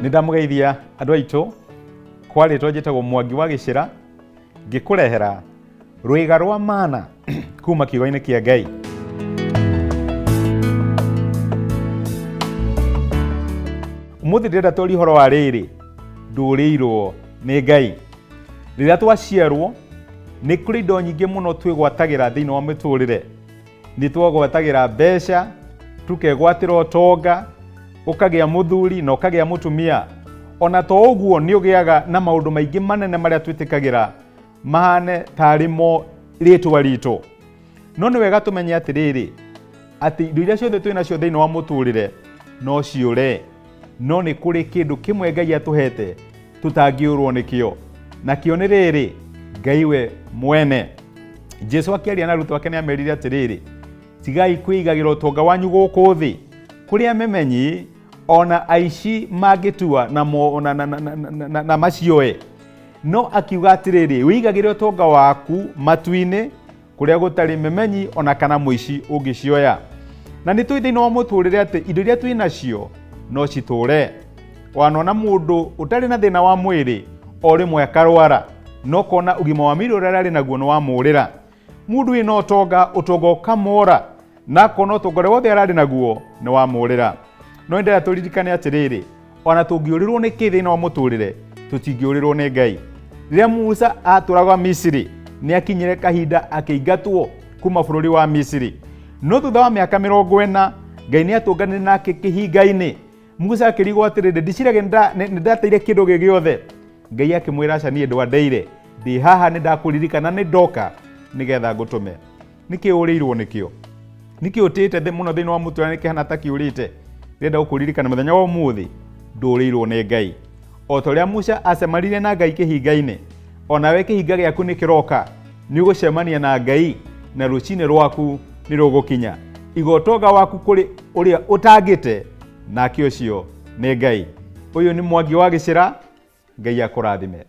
Nĩ ndamũgeithia andũ aitũ kwa rĩtwa njĩtagwo Mwangi wa Gĩcĩra ngĩkũrehera rwĩga rwa mana kuma kiugo-inĩ kĩa Ngai. Ũmũthĩ ndĩrenda twarie ũhoro wa rĩrĩ ndũrĩirwo nĩ Ngai. Rĩrĩa twaciarwo nĩ kũrĩ indo nyingĩ mũno twĩgwatagĩra thĩinĩ wa mĩtũrĩre. Nĩ twegwatagĩra mbeca, tũkegwatĩra ũtonga, ũkagĩa mũthuri na ũkagĩa mũtumia. Ona to ũguo nĩ ũgĩaga na maũndũ maingĩ manene marĩa twĩtĩkagĩra mahane tarĩ mo rĩtwa ritũ. No nĩ wega tũmenye atĩrĩrĩ, atĩ indo iria ciothe twĩ nacio thĩinĩ wa mũtũrĩre no ciũre, no nĩ kũrĩ kĩndũ kĩmwe Ngai atũhete tũtangĩũrwo nĩkĩo, nakĩo nĩ rĩrĩ, Ngai we mwene. Jesu akĩaria na arutwo ake nĩ amerire atĩrĩrĩ, tigai kwĩigagĩra ũtonga wanyu gũkũ thĩ, kũrĩa memenyi ona aici mangĩtua na, mo, na, na, na, na, na, na macioe. No akiuga atĩrĩrĩ, wĩigagĩre ũtonga waku matu-inĩ kũrĩa gũtarĩ memenyi ona kana mũici ũngĩcioya. Na nĩ tũĩ thĩinĩ wa mũtũrĩre atĩ indo iria twĩ nacio no citũre. Wanona mũndũ ũtarĩ na thĩna wa mwĩrĩ o rĩmwe akarwara, no kona ũgima wa mwĩrĩ ũrĩa ararĩ naguo nĩ wamũrĩra. Mũndũ wĩna ũtonga, ũtonga ũkamũra, na akona ũtonga ũrĩa wothe ararĩ naguo nĩ wamũrĩra. No nĩndĩrenda tũririkane atĩrĩrĩ, ona tũngĩũrĩrwo nĩ kĩ thĩinĩ wa mũtũrĩre, tũtingĩũrĩrwo nĩ Ngai. Rĩrĩa Musa atũraga Misiri, nĩ akinyire kahinda akĩingatwo kuma bũrũri wa Misiri. No thutha wa mĩaka 40, Ngai nĩ atũnganire nake kĩhinga-inĩ. Musa akĩrigwo atĩrĩrĩ, ndiciragia nĩ ndateire kĩndũ gĩ gĩothe. Ngai akĩmwĩra aca niĩ ndwandeire, ndĩ haha nĩ ndakũririkana nĩ ndoka nĩgetha ngũtũme. Nĩkĩ ũrĩirwo nĩkĩo? Nĩkĩ ũtĩĩte thĩ mũno thĩinĩ wa mũtũrĩre nĩkĩhana ta kĩũrĩte? Ndĩrenda gũkũririkana mũthenya wa ũmũthĩ ndũrĩirwo nĩ Ngai. O ta ũrĩa Musa acemanirie na Ngai kĩhinga-inĩ, o nawe kĩhinga gĩaku nĩ kĩroka. Nĩ ũgũcemania na Ngai na rũcinĩ rwaku nĩ rũgũkinya. Iga ũtonga waku kũrĩ ũrĩa ũtangĩte, nake ũcio nĩ Ngai. Ũyũ nĩ Mwangi wa Gĩcĩra, Ngai akũrathime.